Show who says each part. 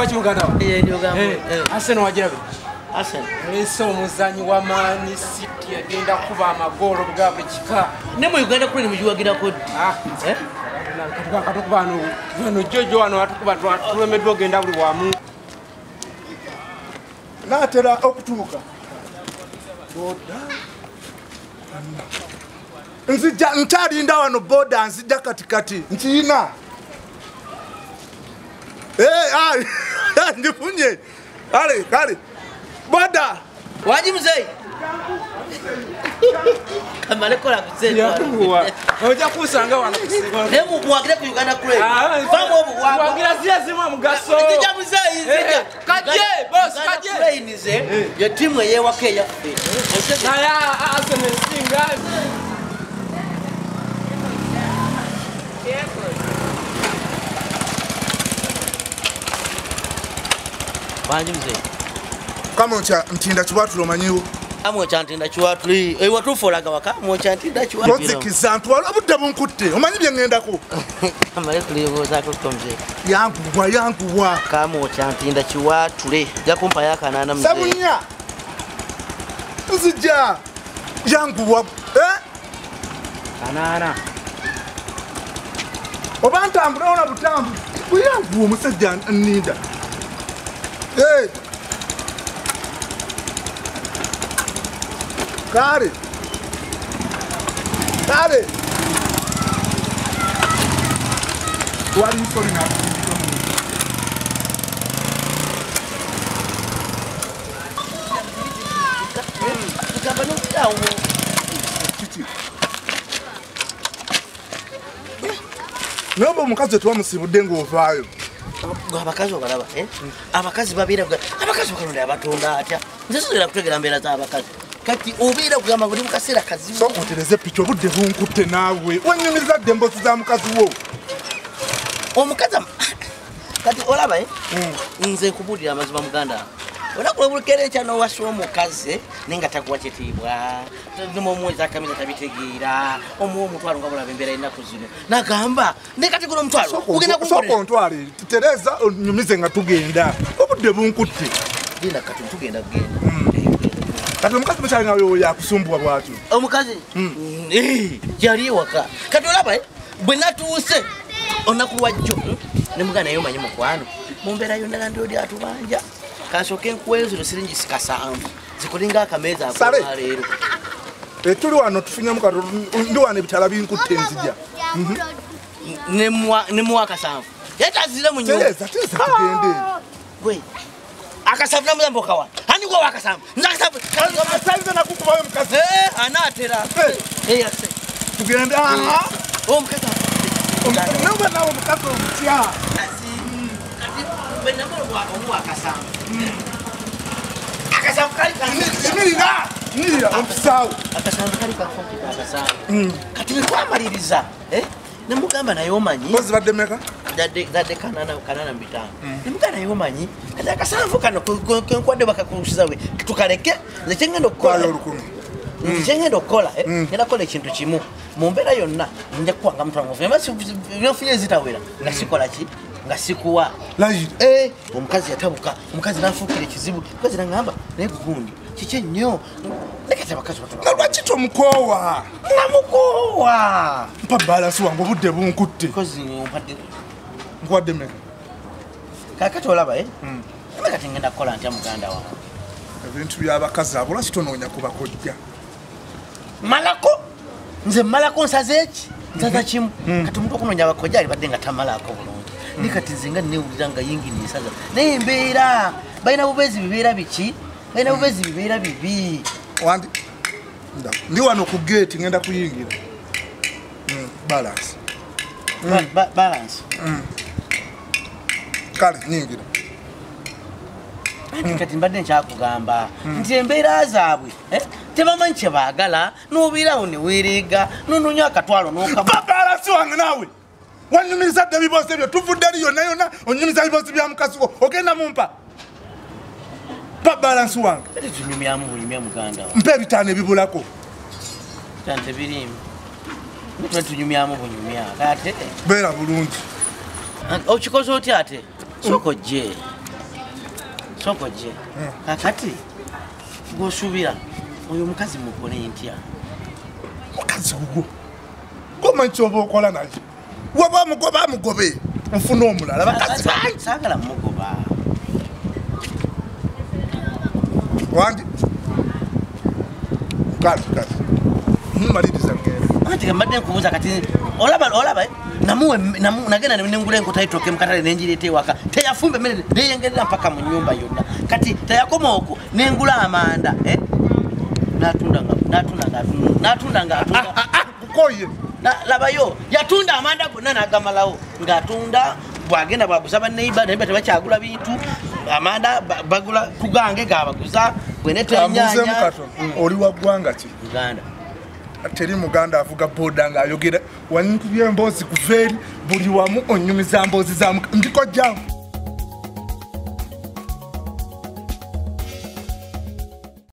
Speaker 1: Muganda Arsenal wagirabe.
Speaker 2: Arsenal
Speaker 1: leese omuzanyi wa Man City agenda kuba amagoolo bwa buli kika.
Speaker 2: Ne mu Uganda kuli mugiwagirako ddi?
Speaker 1: Katukuba wano jojo wano atukuba tulemeddwa ogenda buli wamu.
Speaker 3: Naatera okutuuka. Boda. Nzija ntalinda wano boda nzija katikati nkiina. Ndifunye. Ale, kale. Boda.
Speaker 2: Waji mzee. Kamale kola kuzee.
Speaker 1: Ojja kusanga wano kusiba.
Speaker 2: Nemu muwagire ku Uganda Crane. Famu obu wa.
Speaker 1: Wagira zia zimu mugaso.
Speaker 2: Nzija mzee nzija.
Speaker 1: Kaje boss kaje.
Speaker 2: Crane ze ye timu eyewake yaffe.
Speaker 1: Naya Arsenal singa.
Speaker 2: Wanji mzee.
Speaker 3: Kamwokya Ntinda Kiwatule omanyiwo?
Speaker 2: Kamwokya Ntinda Kiwatule. Ewatuufu olaga waka Kamwokya Ntinda Kiwatule.
Speaker 3: Tozikiza ntwala obudde bunkutte. Omanyi bye ŋŋendako?
Speaker 2: Kamale kulibuuzaako ko mzee.
Speaker 3: Yanguwa yanguwa.
Speaker 2: Kamwokya Ntinda Kiwatule. Ojja kumpayo akanaana mzee.
Speaker 3: Sabunya. Nzija. Yanguwa.
Speaker 1: Kanaana.
Speaker 3: Oba ntambula ona butambu. Yanguwa omusajja nninda. Hey! Kare! Kare! Wali solina. Kiki. Naye omukazi tewamusibudde ng'ovaayo.
Speaker 2: Abakazi obalaba, abakazi babeera abakazi bakalonda abatonda atya? Nze sobola kutegera mbeera z'abakazi. Kati obeera kugamba buli mu kaseera kazibu.
Speaker 3: Sooka otereze piki obudde bunkutte naawe. Wennyumiriza dda emboozi za mukazi wo.
Speaker 2: Omukazi kati olaba nze nkubuulira amazima muganda. Olunaku lwe enkya n'owasa omukazi naye nga takuwa kitiibwa, n'omuweza akamiza tabitegeera, omuwa omutwalo nga bulaba embeera y'ennaku zino. N'agamba naye kati guno omutwalo ogenda kunkolera.
Speaker 3: Sooka ontwale tereza onyumize nga tugenda. Obudde bunkutte.
Speaker 2: Genda kati tugenda kugenda.
Speaker 3: Kati omukazi mukyali nga yakusumbuwa bw'atyo.
Speaker 2: Omukazi yali ewaka. Kati olaba bwe natuuse olunaku lwa jjo ne muganda naye omanyi mukwano mu mbeera yonna landlord atubanja. Kasooke nkuweyo zino siringi kasanvu zikolinga akameeza akolaleero.
Speaker 3: Tuli wano tufunyemu katono ndi wano ebitala binkutte nzija.
Speaker 2: Ne muwa akasanvu. Ye tazire mu nnyumba.
Speaker 3: Tereza tereza tugende.
Speaker 2: Gwe akasanvu namugamba okawa. Ani gwe wakasanvu? Nze akasanvu.
Speaker 3: Asanze nakukubayo mukazi.
Speaker 2: Anaatera.
Speaker 3: Tugende.
Speaker 2: Omukazi.
Speaker 3: Nawe nawe omukazi omutya.
Speaker 2: Kati bwe namala omuwa akasanvu. Akasanvu kali
Speaker 3: Yimirira! Yimirira ompisaawo.
Speaker 2: Akasanvu kali kafuukidde akasanvu. Kati bwe twamaliriza ne mugamba naye omanyi.
Speaker 3: Mpozi badde mmeka?
Speaker 2: Zadde kanaana mu bitaano. Ne mugamba naye omanyi kati akasanvu kano kenkwadde bakakusiza we tukaleke nze kye ngenda okukola.
Speaker 3: Kwayo olukumi.
Speaker 2: Nze kye ngenda okukola ngenda kukola ekintu kimu mu mbeera yonna nja kukwanga mutwalo nfunye ezitawera nga sikola ki? Nga sikuwa. Omukazi yatabuka, omukazi n'anfuukira ekizibu, omukazi n'aŋŋamba naye gugundi kiki ennyo? Naye kati abakazi
Speaker 3: Nga lwaki tomukoowa?
Speaker 2: Namukoowa.
Speaker 3: Mpa balansi wange obudde bunkutte.
Speaker 2: Kozi ompadde.
Speaker 3: Nkuwadde mmeka?
Speaker 2: Kaakati olaba naye kati ngenda kukola ntya muganda wange?
Speaker 3: Ebintu by'abakazi abo lwaki tonoonya ku bakojja?
Speaker 2: Malako! Nze mmalako nsaze eki? Nsaza kimu. Kati omuntu okunoonya abakojja alibadde nga tamalaako bulungi. Naye kati nze nga nneewulira nga yingini ensaza. Naye embeera balina bubeezi bibeera biki? Balina bubeezi bibeera bibi.
Speaker 3: Ndi wano ku geeti ngenda kuyingira. Balance.
Speaker 2: Balance.
Speaker 3: Kale nyingira.
Speaker 2: Anti kati mbadde nkyakugamba nti embeera zaabwe tebamanyi kye baagala n'obeerawo ne weereega n'onoonya akatwalo n'okamu.
Speaker 3: Balance wange naawe. Wanyumiza dda ebiboozi ebyo tuvudde eri yonna yonna onyumiza ebiboozi bya mukazi wo ogenda mumpa. Mpa balansi wange.
Speaker 2: Kati tunyumyamu bunyumya muganda wange.
Speaker 3: Mpa ebitaano ebibulako.
Speaker 2: Bitaano tebiriimu. Tuba tunyumyamu bunyumya ate.
Speaker 3: Beera bulungi.
Speaker 2: Okikoze otya ate? Sooka ojje. Soko je. Kakati gosubira oyo mukazi mukole ntya.
Speaker 3: Mukazi wuwo. Koma nchoba okola naye. Waba mugoba mugobe. Nfuna omulala bakazi bangi.
Speaker 2: Sagala mugoba.
Speaker 3: Wandi. Kazi. Mmaliriza ngere.
Speaker 2: Anti mbadde nkubuuza kati olaba namuwe nagenda nengula enkota itoke mukatale nenjireeta ewaka teyafumba emmere neyengerera mpaka mu nnyumba yonna kati teyakoma okwo nengula amanda natunda nga
Speaker 3: kukoye
Speaker 2: labayo yatunda amanda gonna n'agamalawo ng'atunda bwagenda bwaguza banneiba naye tebakyagula bintu amanda bagula kugange gabaguza bweneta ennyaanya.
Speaker 3: Oli wa ggwanga ki?
Speaker 2: Uganda.
Speaker 3: Teri muganda avuga boda ng'ayogera wankubye emboozi kuva eri buli wamu onyumiza mboozi za ndiko jjamu.